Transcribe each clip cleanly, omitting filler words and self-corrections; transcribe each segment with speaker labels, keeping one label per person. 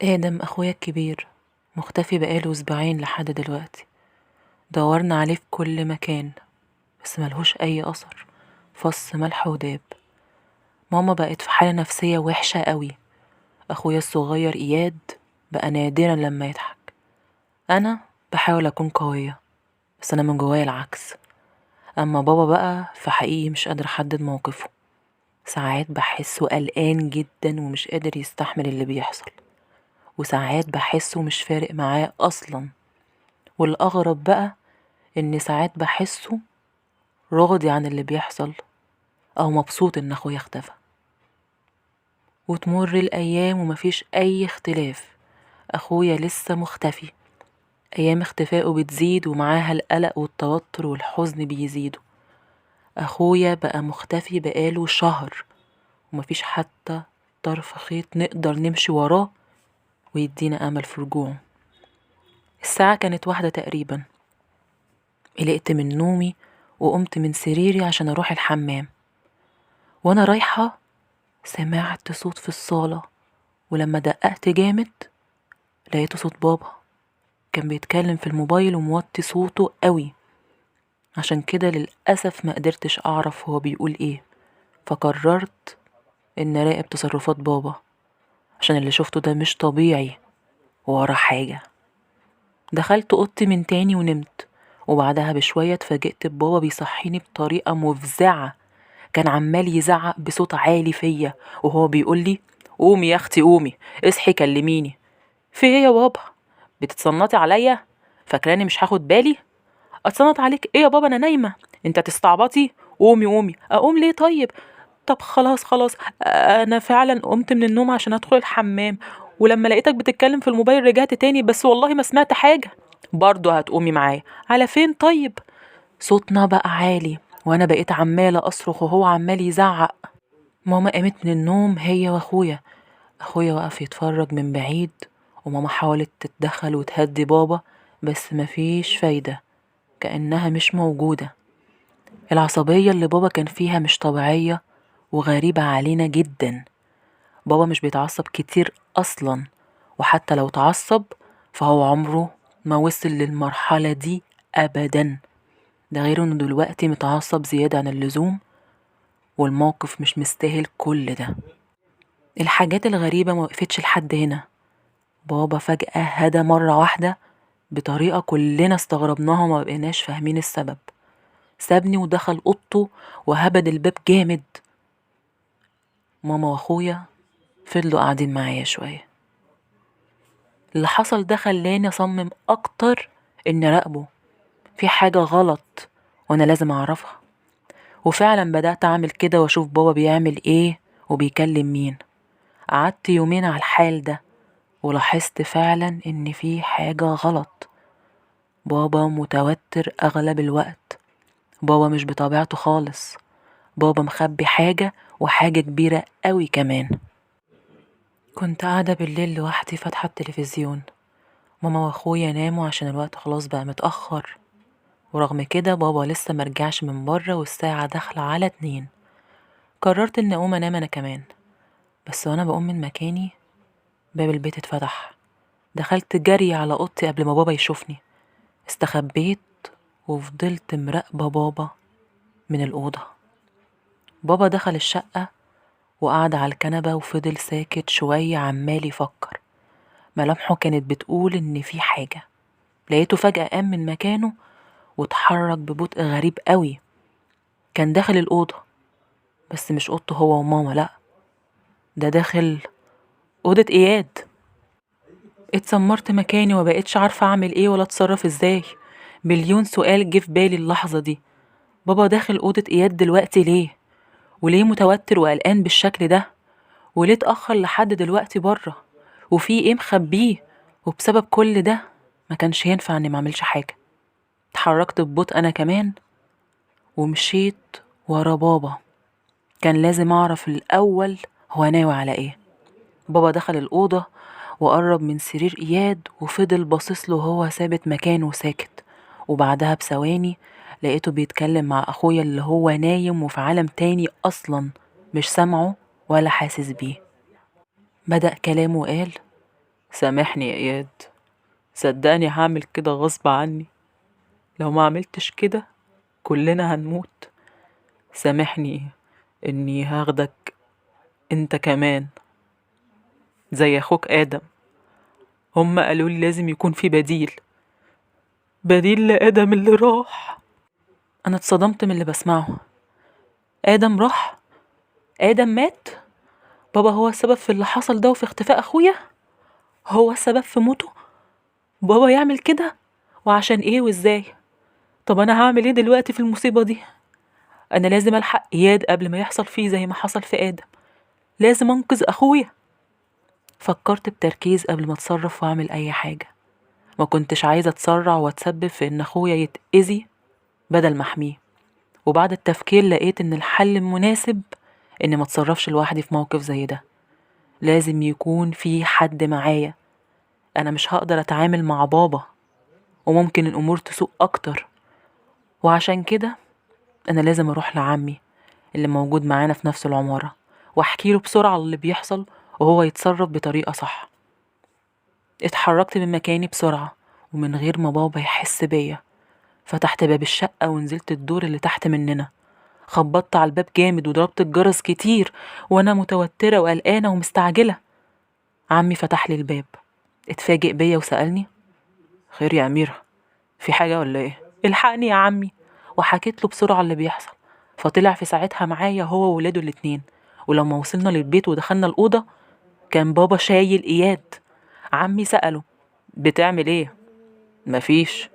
Speaker 1: آدم أخويا الكبير مختفي بقاله أسبوعين لحد دلوقتي. دورنا عليه في كل مكان بس ملهوش أي أثر، فص ملح وداب. ماما بقت في حالة نفسية وحشة قوي. أخويا الصغير إياد بقى نادرا لما يضحك. أنا بحاول أكون قوية بس أنا من جوايا العكس. أما بابا بقى فحقيقي مش قادر أحدد موقفه. ساعات بحسه قلقان جدا ومش قادر يستحمل اللي بيحصل، وساعات بحسه مش فارق معاه أصلا. والأغرب بقى إن ساعات بحسه راضي عن اللي بيحصل أو مبسوط إن أخويا اختفى. وتمر الأيام ومفيش أي اختلاف، أخويا لسه مختفي. أيام اختفائه بتزيد ومعاها القلق والتوتر والحزن بيزيدوا. أخويا بقى مختفي بقاله شهر ومفيش حتى طرف خيط نقدر نمشي وراه ويدينا أمل في رجوعه. الساعة كانت 1 تقريبا. قلقت من نومي وقمت من سريري عشان أروح الحمام. وأنا رايحة سمعت صوت في الصالة، ولما دققت جامد لقيته صوت بابا. كان بيتكلم في الموبايل وموطي صوته قوي، عشان كده للأسف ما قدرتش أعرف هو بيقول إيه. فقررت إن أراقب تصرفات بابا عشان اللي شفته ده مش طبيعي وورا حاجة. دخلت أوضتي من تاني ونمت، وبعدها بشوية اتفاجئت ببابا بيصحيني بطريقة مفزعة. كان عمال يزعق بصوت عالي فيا وهو بيقول لي قومي يا اختي، قومي اصحي كلميني. في ايه يا بابا؟ بتتصنطي عليا؟ فاكراني مش هاخد بالي؟ اتصنط عليك ايه يا بابا؟ انا نايمه. انت تستعبطي؟ قومي قومي. اقوم ليه طيب؟ طب خلاص خلاص، انا فعلا قمت من النوم عشان ادخل الحمام، ولما لقيتك بتتكلم في الموبايل رجعت تاني، بس والله ما سمعت حاجه. برضه هتقومي معايا؟ على فين طيب؟ صوتنا بقى عالي وانا بقيت عماله اصرخ وهو عمال يزعق. ماما قامت من النوم هي واخويا. اخويا وقف يتفرج من بعيد، وماما حاولت تتدخل وتهدي بابا بس مفيش فايدة، كأنها مش موجودة. العصبية اللي بابا كان فيها مش طبيعية وغريبة علينا جدا. بابا مش بيتعصب كتير أصلا، وحتى لو تعصب فهو عمره ما وصل للمرحلة دي أبدا. ده غير انه دلوقتي متعصب زيادة عن اللزوم، والموقف مش مستاهل كل ده. الحاجات الغريبة ما وقفتش لحد هنا. بابا فجأة هدى مرة واحدة بطريقة كلنا استغربناها وما بقيناش فاهمين السبب. سابني ودخل أوضته وهبد الباب جامد. ماما واخويا فضلوا قاعدين معايا شوية. اللي حصل ده خلاني أصمم أكتر إني أراقبه، في حاجة غلط وأنا لازم أعرفها. وفعلا بدأت أعمل كده وأشوف بابا بيعمل إيه وبيكلم مين. قعدت يومين على الحال ده ولاحظت فعلا إن في حاجة غلط. بابا متوتر أغلب الوقت، بابا مش بطبيعته خالص، بابا مخبي حاجة وحاجة كبيرة قوي كمان. كنت قاعدة بالليل لوحدي فاتحة التلفزيون. ماما واخويا ناموا عشان الوقت خلاص بقى متأخر، ورغم كده بابا لسه مرجعش من بره والساعة داخلة على 2. قررت إن أقوم أنام أنا كمان، بس وأنا بقوم من مكاني باب البيت اتفتح. دخلت جري على أوضتي قبل ما بابا يشوفني. استخبيت وفضلت مراقبة بابا من الأوضة. بابا دخل الشقة وقعد على الكنبة وفضل ساكت شوية عمال يفكر. ملامحه كانت بتقول إن في حاجة. لقيته فجأة قام من مكانه واتحرك ببطء غريب قوي. كان داخل الأوضة، بس مش أوضته هو وماما، لأ ده داخل أوضة إياد. اتسمرت مكاني ومبقتش عارفة أعمل إيه ولا أتصرف إزاي. مليون سؤال جه في بالي اللحظة دي. بابا داخل أوضة إياد دلوقتي ليه؟ وليه متوتر وقلقان بالشكل ده؟ وليه اتأخر لحد دلوقتي بره؟ وفي إيه مخبيه؟ وبسبب كل ده ما كانش ينفع إني ما أعملش حاجة. اتحركت ببطء أنا كمان ومشيت ورا بابا. كان لازم أعرف الأول هو ناوي على إيه. بابا دخل الأوضة وقرب من سرير إياد وفضل باصص له وهو ثابت مكانه وساكت. وبعدها بثواني لقيته بيتكلم مع أخويا اللي هو نايم وفي عالم تاني أصلا، مش سامعه ولا حاسس بيه. بدأ كلامه وقال سامحني يا إياد، صدقني هعمل كده غصب عني، لو ما عملتش كده كلنا هنموت. سامحني إني هاخدك انت كمان زي أخوك آدم. هما قالوا لي لازم يكون في بديل، بديل لآدم اللي راح. أنا اتصدمت من اللي بسمعه. آدم راح؟ آدم مات؟ بابا هو السبب في اللي حصل ده وفي اختفاء أخويا؟ هو السبب في موته؟ بابا يعمل كده؟ وعشان إيه وإزاي؟ طب أنا هعمل إيه دلوقتي في المصيبة دي؟ أنا لازم ألحق إياد قبل ما يحصل فيه زي ما حصل في آدم، لازم أنقذ أخويا. فكرت بتركيز قبل ما أتصرف وأعمل أي حاجة. ما كنتش عايزة أتسرع وأتسبب في إن أخويا يتأذي بدل ما أحميه. وبعد التفكير لقيت إن الحل المناسب إني ما أتصرفش لوحدي في موقف زي ده، لازم يكون في حد معايا. أنا مش هقدر أتعامل مع بابا وممكن الأمور تسوء أكتر، وعشان كده أنا لازم أروح لعمي اللي موجود معانا في نفس العمارة وأحكي له بسرعة اللي بيحصل وهو يتصرف بطريقة صح. اتحركت من مكاني بسرعة ومن غير ما بابا يحس بيا. فتحت باب الشقة ونزلت الدور اللي تحت مننا. خبطت على الباب جامد وضربت الجرس كتير وأنا متوترة وقلقانة ومستعجلة. عمي فتح لي الباب، اتفاجئ بيا وسألني: خير يا أميرة، في حاجة ولا إيه؟ الحقني يا عمي. وحكيت له بسرعة اللي بيحصل، فطلع في ساعتها معايا هو وولاده الاتنين. ولما وصلنا للبيت ودخلنا الأوضة كان بابا شايل إياد. عمي سأله: بتعمل إيه؟ مفيش،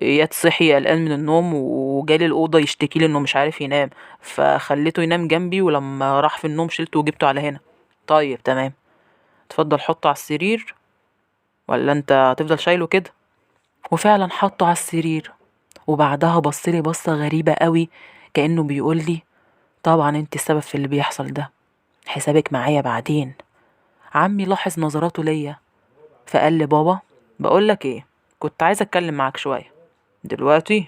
Speaker 1: إياد صحي قلقان من النوم وجالي الأوضة يشتكي لي إنه مش عارف ينام، فخليته ينام جنبي، ولما راح في النوم شلته وجبته على هنا. طيب تمام، اتفضل حطه على السرير، ولا انت هتفضل شايله كده؟ وفعلا حطه على السرير. وبعدها بصلي بصة غريبة قوي كأنه بيقولي: طبعا انت السبب في اللي بيحصل ده، حسابك معايا بعدين. عمي لاحظ نظراته ليا فقال لبابا: بقولك ايه، كنت عايز اتكلم معاك شوية. دلوقتي؟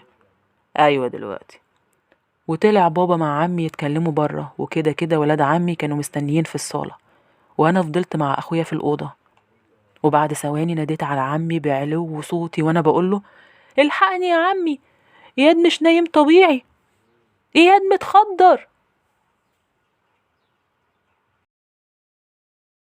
Speaker 1: ايوه دلوقتي. وطلع بابا مع عمي يتكلموا بره، وكده كده ولاد عمي كانوا مستنيين في الصالة، وانا فضلت مع اخويا في الأوضة. وبعد ثواني ناديت على عمي بعلو صوتي وانا بقوله: الحقني يا عمي، اياد مش نايم طبيعي، اياد متخدر.